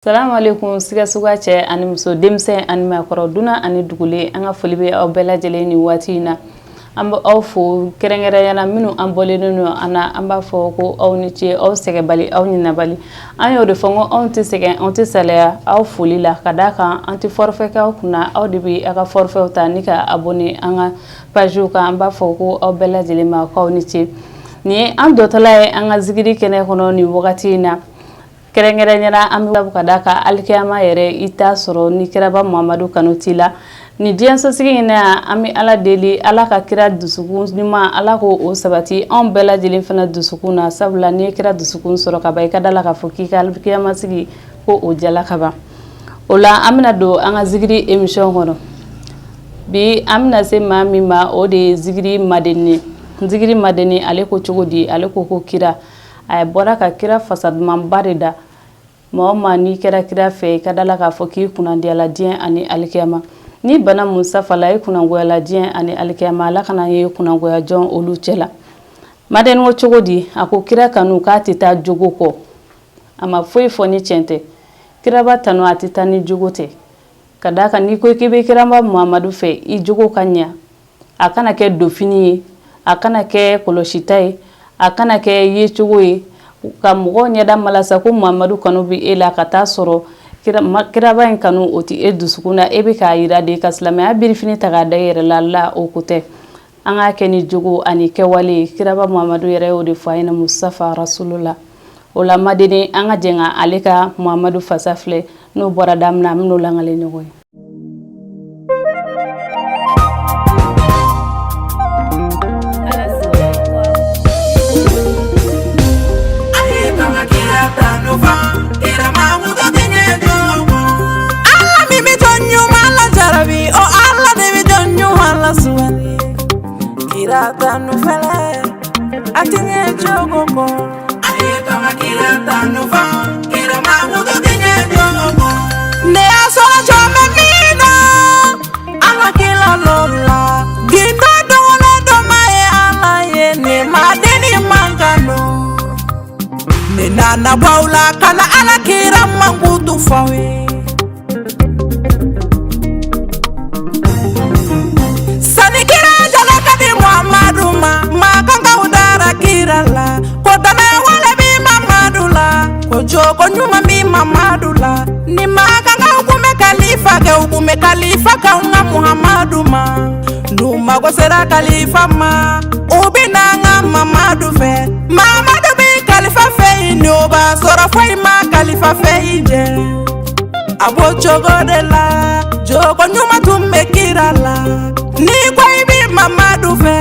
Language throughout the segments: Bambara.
Salamu alaikum Sikasoka cɛ ani muso, denmisɛn ani maakɔrɔ, dunan ani dugulen, an ka foli bɛ aw bɛɛ lajɛlen ni waati in na. An bɛ aw fo kɛrɛnkɛrɛnya na minnu an bɔlen don an na, an b'a fɔ ko aw ni ce, aw sɛgɛbali, aw ɲinabali. An y'o de fɔ ko anw tɛ sɛgɛn, anw tɛ salaya aw foli la, ka d'a kan an tɛ forfait kɛ aw kunna, aw de bɛ aw ka forfait ta ni ka abonné an ka pagew kan. An b'a fɔ ko aw bɛɛ lajɛlen ma k'aw ni ce. Nin ye an dɔtɔla ye an ka zikiri kɛnɛ kɔnɔ nin wagati in na. Kɛrɛnkɛrɛnya na, an bɛ ka d'a kan alikiyama yɛrɛ i t'a sɔrɔ ni kiraba Muhamadu kanu t'i la. Ni diɲɛsosigi in na yan, an bɛ Ala deli, Ala ka kira dusukun ɲuman, Ala k'o sabati anw bɛɛ lajɛlen fana dusukun na. Sabula n'i ye kira dusukun sɔrɔ ka ban, i ka da la k'a fɔ k'i ka alikiyama sigi ko o jala ka ban. O la an bɛna don an ka zikiri émission kɔnɔ bi. An bɛna se maa min ma, o de ye zikiri madeni. Zikiri madeni, ale ko cogo di? Ale ko kira a bɔra ka kira fasa dumanba de da. Maa o maa n'i kɛra kira fɛ, i ka da la k'a fɔ k'i kunnadiyala diɲɛ ani alikiyama. Ni bana musafa la, i kunnagoyala diɲɛ ani alikiyama. Ala kana ye kunnagoya jɔn olu cɛ la. Madeni ko cogo di? A ko kira kanu k'a tɛ taa jogo kɔ. A ma foyi fɔ ni tiɲɛ tɛ. Kiraba tanu a tɛ taa ni jogo tɛ, ka d'a kan n'i ko k'i bɛ kiraba Muhamadu fɛ, i jogo ka ɲa. A kana kɛ dofini ye, a kana kɛ kɔlɔsita ye, a kana kɛ yecogo ye ka mɔgɔw ɲɛda malasa ko Muhamadu kanu bɛ e la, ka taa sɔrɔ kiraba in kanu o tɛ e dusukun na. E bɛ k'a yira de ka silamɛya birifini ta k'a da i yɛrɛ la. La o ko tɛ. An k'a kɛ ni jogo ani kɛwale ye. Kiraba Muhamadu yɛrɛ y'o de fɔ a ɲɛna, Mustafa Rasulula. O la madeni, an ka jɛn ka ale ka Muhamadu fasa filɛ. N'o bɔra daminɛ, an bɛn'o lakale ɲɔgɔn ye. Kira tanu fɛlɛ a tɛ ɲɛ jogo kɔ. Ne y'a sɔrɔ jɔn bɛ min na, Ala kira lɔ la. Gindo dogolen dɔ ma ye Ala ye, ne ma den man kan don. Ne nana bɔ aw la ka na Ala kira mankutu fɔ aw ye. Sani kira jala ka di Muhamadu ma, makankaw dara kira la. Ko danaya wale bi Mamadu la, ko jogo ɲuman bi Mamadu la. Ni makankaw kun bɛ kalifa kɛ, u kun bɛ kalifa kɛ an ka Muhamadu ma. N'u mago sera kalifa ma, u bɛ na an ka Mamadu fɛ. Mamadu bi kalifa fɛ yen, n'o b'a sɔrɔ foyi ma kalifa fɛ yen jɛ. A b'o cogo de la, jogo ɲuman tun bɛ kira la. N'i ko i bi Mamadu fɛ,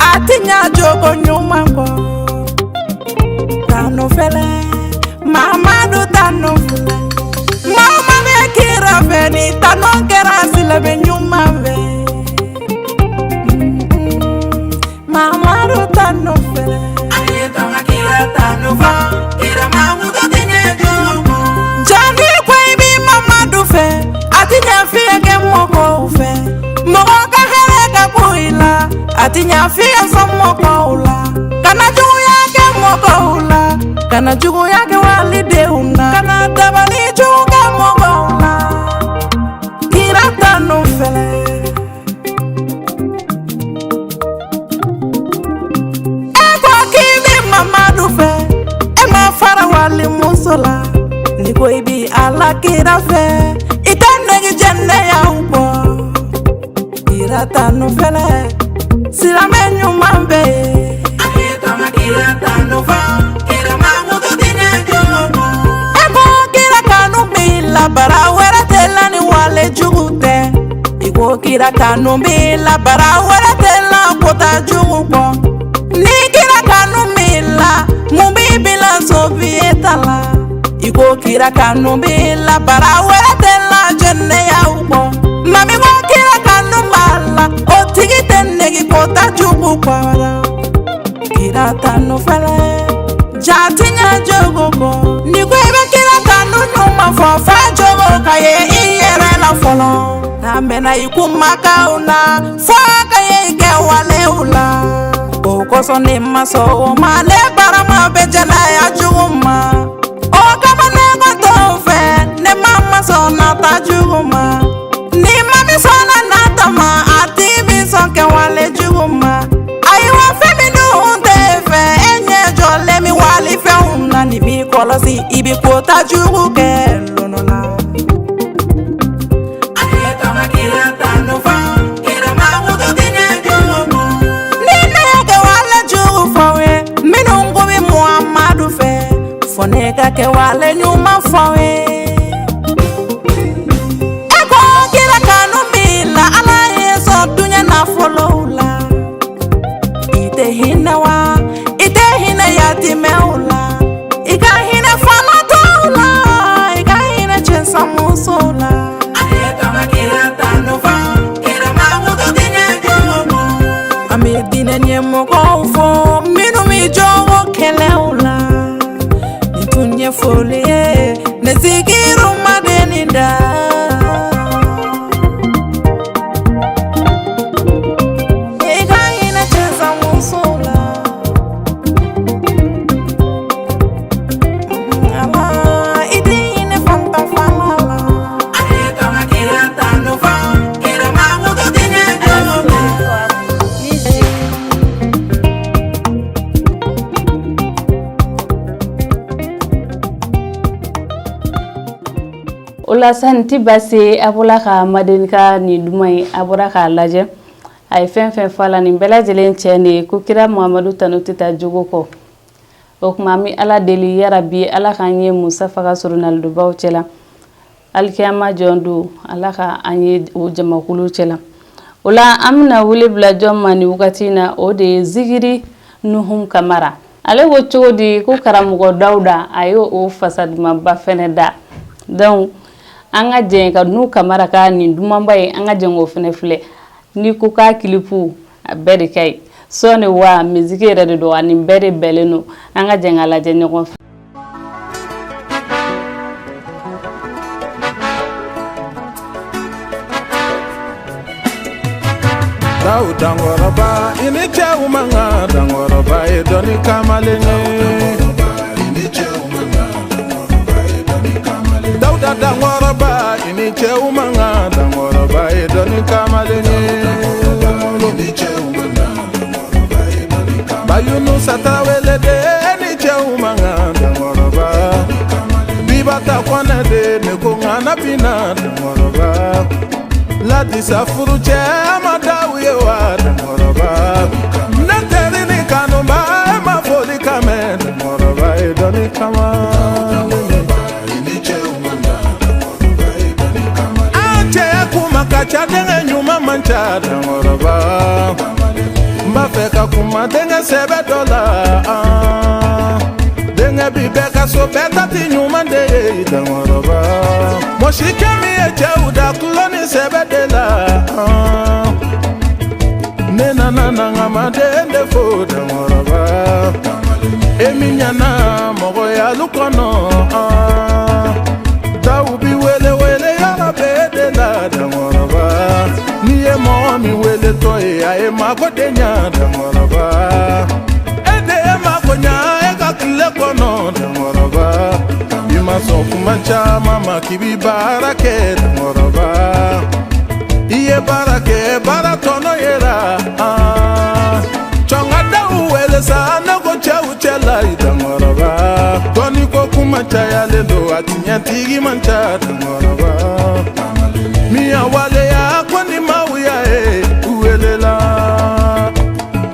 a ti ɲa jogo ɲuman kɔ. Tanu fɛlɛ, Mamadu tanu filɛ. Maa o maa bɛ kira fɛ, ni tanu kɛra silamɛ ɲuman fɛ. Mamadu tanu filɛ. Jani ko i bi Mamadu fɛ, a ti ɲa f'i kɛ mɔgɔw fɛ. Mɔgɔ ka hɛrɛ ka ku i la, a ti ɲa f'i ka sɔn mɔgɔw la. Kana juguya kɛ mɔgɔw la, kana juguya kɛ walidenw na, kana dabali jugu kɛ mɔgɔw la. Kira tanu fɛlɛ. E ko k'i bɛ Mamadu fɛ, e ma fara walimuso la. N'i ko i bi Ala kira fɛ, i tɛ nege jɛnɛyaw bɔ. Kira tanu fɛlɛ, silamɛ ɲuman bɛ yen. E ko kira kanu b'i la, bara wɛrɛ tɛ la ni wale jugu tɛ. I ko kira kanu b'i la, bara wɛrɛ tɛ la kota jugu kɔ. Ni kira kanu b'i la, mun b'i bila sofiyeta la? I ko kira kanu b'i la, bara wɛrɛ tɛ la jɛnɛyaw kɔ. Mami ko kira kanu b'a la, o tigi tɛ nege kota jugu kɔ. Kira tanu fɛlɛ, jati ɲɛ jogo kɔ. N'i ko i bɛ kira kanu ɲuman fɔ, fa jogo ka ye i yɛrɛ la fɔlɔ. N'a mɛnna i kumakanw na, fo ka ye i kɛwalew la. O kosɔn ne ma sɔn o ma, ne barama bɛ jɛnɛya jugu ma. O kama ne ko t'o fɛ, nata jugu ma. Ni ma min sɔnna nata ma, a ti min sɔn kɛwale jugu ma. Ayiwa fɛn minnu tɛ fɛ, e ɲɛ jɔlen min wali fɛnw na, ni m'i kɔlɔsi i bɛ kota jugu kɛ lɔnɔ la. Ni ne ye kɛwale jugu fɔ aw ye, minnu ko bɛ Muhamadu fɛ, fɔ ne ka kɛwale ɲuman fɔ aw ye. E ko kira kanu b'i la, Ala ye sɔn duɲɛ nafolow la. I tɛ hinɛ wa, i tɛ hinɛ yatimɛw la, i ka hinɛ falatɔw la, i ka hinɛ cɛsamusow la. An bɛ diinɛ ɲɛmɔgɔw fo minnu bɛ jogo kɛlɛw la. Nin tun ye foli ye, ne zikiru ma den da. I ka hinɛ cɛsamusow la. Ala, i tɛ hinɛ fantan fana la. Music. O la sa nin ti baasi ye, a bɔla ka Madeni ka nin duman ye, a bɔra k'a lajɛ, a ye fɛn fɛn fɔ a la, nin bɛɛ lajɛlen tiɲɛ de ye ko kira Muhamadu tanu tɛ taa jogo kɔ. O tuma an bɛ Ala deli yarabi Ala k'an ye Musafa ka surunalidobaw cɛla, alikiyama jɔn don Ala ka an ye o jamakulu cɛla. O la an bɛna wele bila jɔn ma nin wagati in na, o de ye Zikiri Nuhum Kamara. Ale ko cogo di ko karamɔgɔ Dawuda a ye o fasa dumanba fɛnɛ da. Donc an ka jɛn ka Nu Kamara ka nin dumanba ye, an ka jɛn k'o fɛnɛ filɛ. N'i ko k'a kilipu a bɛɛ de ka ɲi, sɔɔni wa misiki yɛrɛ de don, ani bɛɛ de bɛnnen don. An ka jɛn k'a lajɛ ɲɔgɔn fɛ. Dawu dankɔrɔba, i ni cɛw man kan, dankɔrɔba ye dɔnni kamalen ye. Dawuda dankɔrɔba, i ni cɛw man kan, dankɔrɔba ye dɔnni kamalen ye. Bayunusa Tarawele de, e ni cɛw man kan, dankɔrɔba. Bibata Kɔnɛ de, ne ko ŋana bina, dankɔrɔba. Ladisa furucɛ ma daw ye wa, dankɔrɔba. Ne teri ni kanuba, e ma foli kan mɛn, dankɔrɔba ye dɔnni kamalen ye. An cɛya kuma ka ca, denkɛ ɲuman man ca, dankɔrɔba. N b'a fɛ ka kuma denkɛ sɛbɛ dɔ la. Denkɛ bi bɛɛ ka so, bɛɛ ta ti ɲuman de ye, dankɔrɔba. Mɔsikɛ min ye cɛw da tulo ni sɛbɛ de la. Ne nana na n ka maden de fo, dankɔrɔba. E min ɲana mɔgɔyalu kɔnɔ, daw bi wele wele yɔrɔ bɛɛ de la, dankɔrɔba. N'i ye mɔgɔ min wele tɔ ye, a ye mako de ɲa, dankɔrɔba. E de ye mako ɲa e ka tile kɔnɔ, dankɔrɔba. I ma sɔn kuma caman ma k'i bi baara kɛ, dankɔrɔba. I ye baara kɛ, baara tɔnɔ yera. Cɔnka daw wele sa, ne ko cɛw cɛla, i dankɔrɔba. Dɔnni ko kuma cayalen don, a tiɲɛtigi man ca, dankɔrɔba. Min y'a waleya ko ni maaw y'a ye, u welela.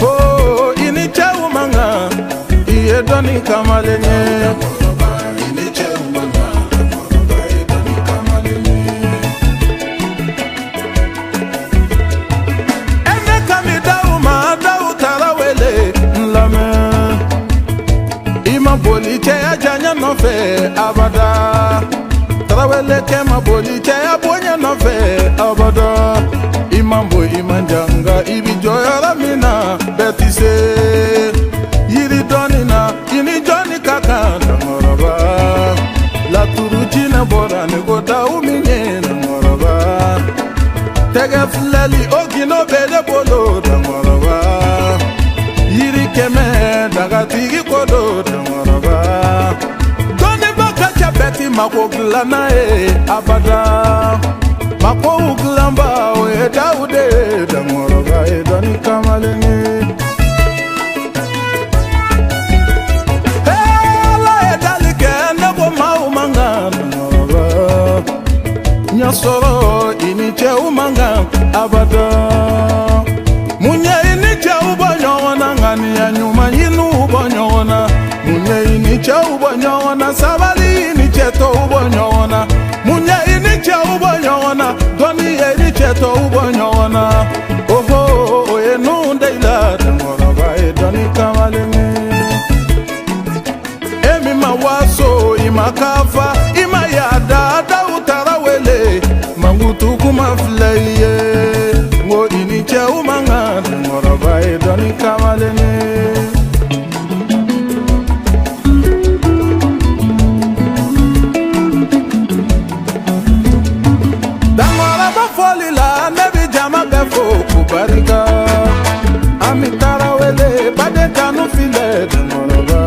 Oh, i ni cɛw man kan, i ye dɔnni kamalen ye. E ne kan bi daw ma, daw Tarawele n lamɛn. I ma boli cɛya janya nɔfɛ abada. Tarawele kɛ ma boli cɛya bonya nɔfɛ abada. I man bon, i man jan, nka i bi jɔ yɔrɔ min na bɛɛ ti se. Yiri dɔɔni na, i ni jɔnni ka kan, dankɔrɔba. Laturu jinɛ bɔra ne ko daw min ye, dankɔrɔba. Tɛgɛ filɛli o gindo bɛ ne bolo, dankɔrɔba. Yiri kɛmɛ dagatigi ko don, dankɔrɔba. Dɔnniba ka ca bɛɛ ti mako ko dilanna ye abada makow dilanba o ye dawu de ye dankɔrɔba ye dɔnni kamalen ye. Ala ye dali kɛ ne ko maaw man kan dankɔrɔba ɲɛ sɔrɔ i ni cɛw man kan abada mun ye i ni cɛw bɔ ɲɔgɔn na ŋaniya ɲuman ɲiniw bɔ ɲɔgɔn na mun ye i ni cɛw bɔ ɲɔgɔn na sabali i ni cɛ tɔw bɔ ɲɔgɔn na mun ye i ni cɛw bɔ ɲɔgɔn na dɔnni ye i ni cɛ tɔw bɔ ɲɔgɔn na oho o ye nun de la dankɔrɔba ye dɔnni kamalen ye e min ma waso i ma kafa i ma yaada daw tarawele mankutu kuma filɛ i ye n ko i ni cɛw man kan dankɔrɔba ye dɔnni kamalen ye. Dankɔrɔba fɔli la ne bi jama bɛɛ fo k'u barika Ami Tarawele baden kanu filɛ dankɔrɔba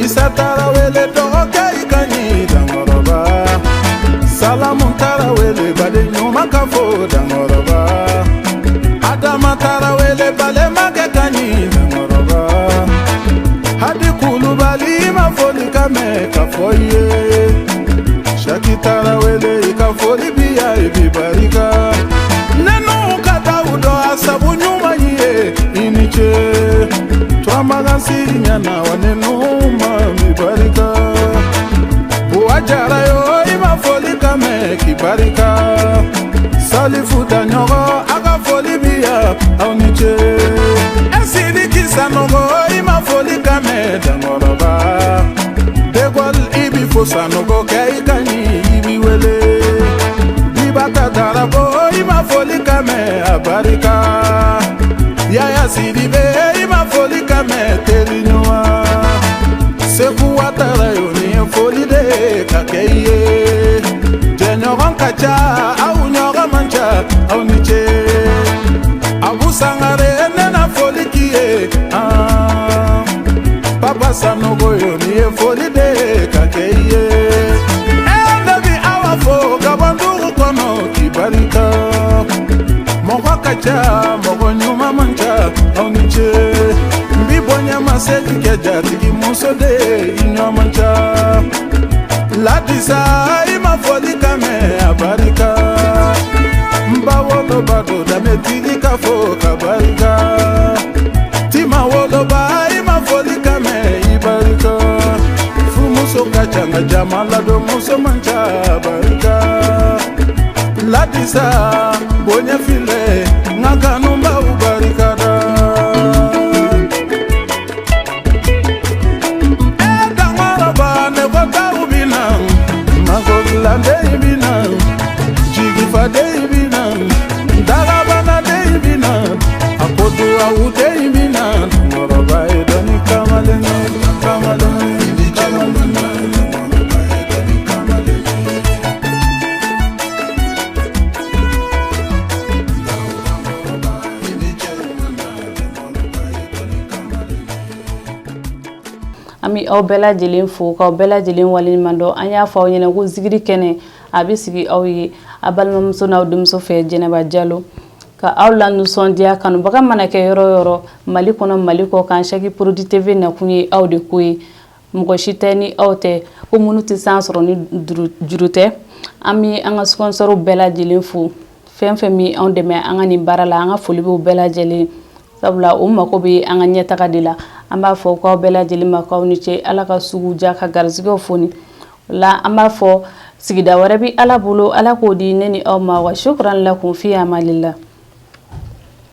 Isa Tarawele dɔgɔkɛ i ka ɲi dankɔrɔba Salamu Tarawele baden ɲuman ka fo dankɔrɔba Adama Tarawele balimakɛ ka ɲi dankɔrɔba Hadi Kulubali i ma foli ka mɛn ka fɔ i ye Saki Tarawele i ka foli bi yan i bi barika Nenu ka daw dɔn a sabu ɲuman ye i ni ce Turamagan si ɲɛna wa nenu ma mi barika Buwa Jara yo i ma foli ka mɛn k'i barika Salifu Daɲɔgɔ a ka foli bi yan aw ni ce Sidiki Sanogo i ma foli ka mɛn dankɔrɔba De Gaulle i bi fo Sanogo kɛ i ka ɲi i bi wele Bibata Darabo i ma foli ka mɛn a barika Yaya Sidibe i ma foli ka mɛn teri ɲuman Seku Watara yo nin ye foli de ye ka kɛ i ye Jɛɲɔgɔn ka ca aw ɲɔgɔn man ca aw ni ce Abu Sangare ne na foli k'i ye Papa Sanogo yo nin ye foli de ye ka kɛ i ye ne bi awa fo ka bɔ dugu kɔnɔ k'i barika mɔgɔ ka ca mɔgɔ ɲuman man ca aw ni ce n bi bonya ma seli kɛ jatigi muso de ye i ɲɔ man ca Ladisa i ma foli ka mɛn a barika n ba woloba don danbetigi ka fo ka barika Tima woloba i ma foli ka mɛn i barika furumuso ka ca nka jama ladon muso man ca a barika Ladisa bonya filɛ n ka kanubaw barika da dankɔrɔba ne ko daw bi na makogiladen bi na jigifaden bi na dagabanaden bi na a ko duwawuden bi na dankɔrɔba ye dɔnni kamalen ye kamalen ye kamalen ye. An bɛ aw bɛɛ lajɛlen fo k'aw bɛɛ lajɛlen waleɲuman dɔn an y'a fɔ aw ɲɛna ko zikiri kɛnɛ a bɛ sigi aw ye a balimamuso n'aw denmuso fɛ Jɛnɛba Jalo ka aw la nisɔndiya kanubaga mana kɛ yɔrɔ o yɔrɔ Mali kɔnɔ Mali kɔ kan Chaki Produit TV nakun ye aw de ko ye mɔgɔ si tɛ ni aw tɛ ko minnu tɛ san sɔrɔ ni juru tɛ an bɛ an ka sponsor bɛɛ lajɛlen fo fɛn fɛn min anw dɛmɛ an ka nin baara la an ka foli b'u bɛɛ lajɛlen sabula o mako bɛ an ka ɲɛtaga de la an b'a fɔ k'aw bɛɛ lajɛlen ma k'aw ni ce ala ka sugu diya ka garijɛgɛw foni la an b'a fɔ sigida wɛrɛ bɛ ala bolo ala k'o di ne ni aw ma wa shukran lakum fi amanillah.